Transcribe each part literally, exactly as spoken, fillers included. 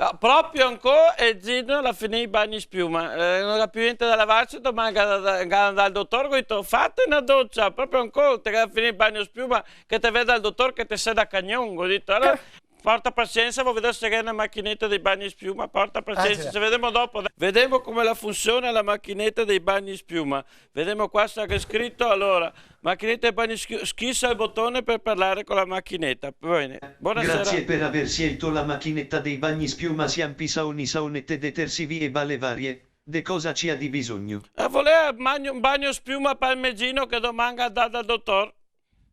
Ah, proprio ancò, e Gino l'à finì i bagni spiuma. Eh, no ga più gnente da lavarse, doman ga da, ga da ndar dal dotor, go dito: "Fate na docia, proprio ancò, te ga finì i bagni spiuma, che te veda el dotor che te sè da cagnon", go dito. Alora, porta pasiensa, vo veder se ghe xe na machineta dei bagni spiuma, porta pasiensa, se vedemo dopo, dai. Vedemo come la funsiona la machineta dei bagni spiuma. Vedemo qua se ghe xe scrito, alora, machineta dei bagni schi-, schisa el botone per parlare con la machineta. Bene. Buonasera. Grazie per aver scelto la macchinetta dei bagni spiuma, siampi, saoni, saonete, detersivi e bale varie. De cosa ci ha di bisogno? Eh, volea bagno, un bagno spiuma par me Gino che doman ga da ndar dal dotor.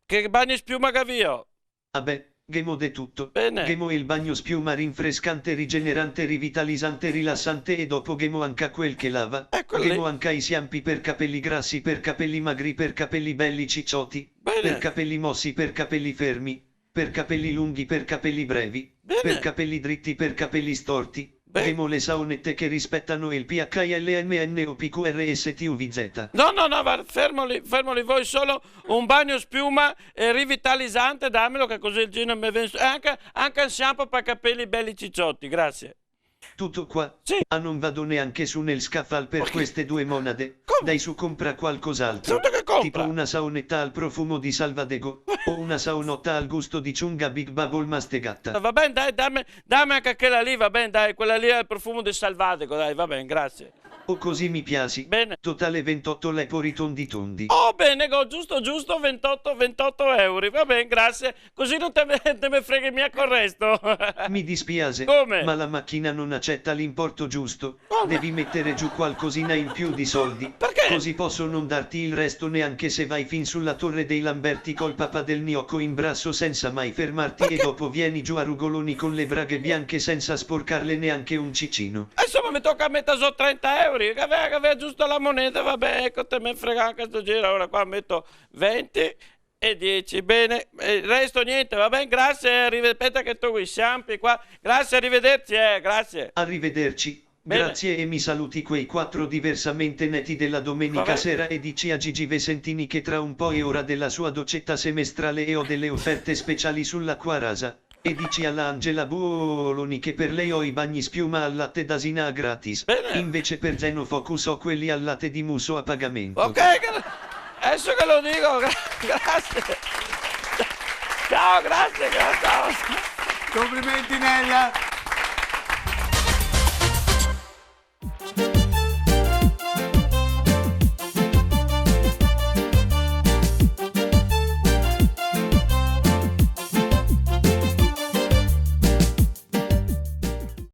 Che bagni spiuma che gavìo? Ah beh, ghemo de tuto. Bene. Ghemo el bagno spiuma rinfrescante, rigenerante, rivitalizante, rilasante e dopo ghemo anca quel che lava. Eco lì. Ghemo anca i siampi per capeli grasi, per capeli magri, per capeli beli cicioti, bene, per capeli mosi, per capeli fermi, per capeli lunghi, per capeli brevi, bene, per capeli driti, per capeli storti. Beh. Ghemo le saonete che rispetano el P H I L M N O P Q R S T U V Z. No, no, no, va, fermo lì, fermo lì, voi solo un bagno spiuma e rivitalizante, damelo che così el Gino me vien su. E anca, anca un shampoo par capeli beli cicioti, grazie. Tuto qua? Sì. Ah, non vado neanche su nel scaffal per queste due monade. Come? Dai su, compra qualcos'altro. Scusa, che compra? Tipo una saoneta al profumo di Salvadego o una saonota al gusto di ciunga Big Bubble mastegata. Va ben, dai, dame, dame anca quela lì, va ben, dai, quela lì al profumo di Salvadego, dai, va ben, grazie. Oh, così mi piasi. Bene. Totale ventoto lepori tondi tondi. Oh, bene, go giusto, giusto, ventoto, ventoto euri. Va ben, grazie. Così no te me, te me freghi mia col resto. Mi dispiase, come? Ma la macchina non accetta l'importo giusto. Come? Devi mettere giù qualcosina in più di soldi. Perché? Così posso non darti il resto neanche se vai fin sulla torre dei Lamberti col papà del gnocco in brasso senza mai fermarti e dopo vieni giù a rugoloni con le braghe bianche senza sporcarle neanche un cicino. E insoma, me toca meter zo trenta euri, che gavea, che gavea giusto la moneta, va ben, eco, te me frega anca sto giro, alora qua meto venti e dieci, bene, e el resto gnente, va ben, grazie, arrive-, speta che togo i siampi qua, grazie, arrivederci, eh, grazie. Arrivederci. Bene. Grazie e mi saluti quei quattro diversamente neti della domenica sera e dici a Gigi Vesentini che tra un po' è ora della sua docetta semestrale e ho delle offerte speciali sull'acqua rasa. E dici alla Angela Boloni che per lei ho i bagni spiuma al latte d'asina a gratis. Bene. Invece per Zeno Focus ho quelli al latte di muso a pagamento. Ok, gra-, adesso che lo dico, gra-, grazie. Ciao, grazie, ciao. Complimenti, Nella.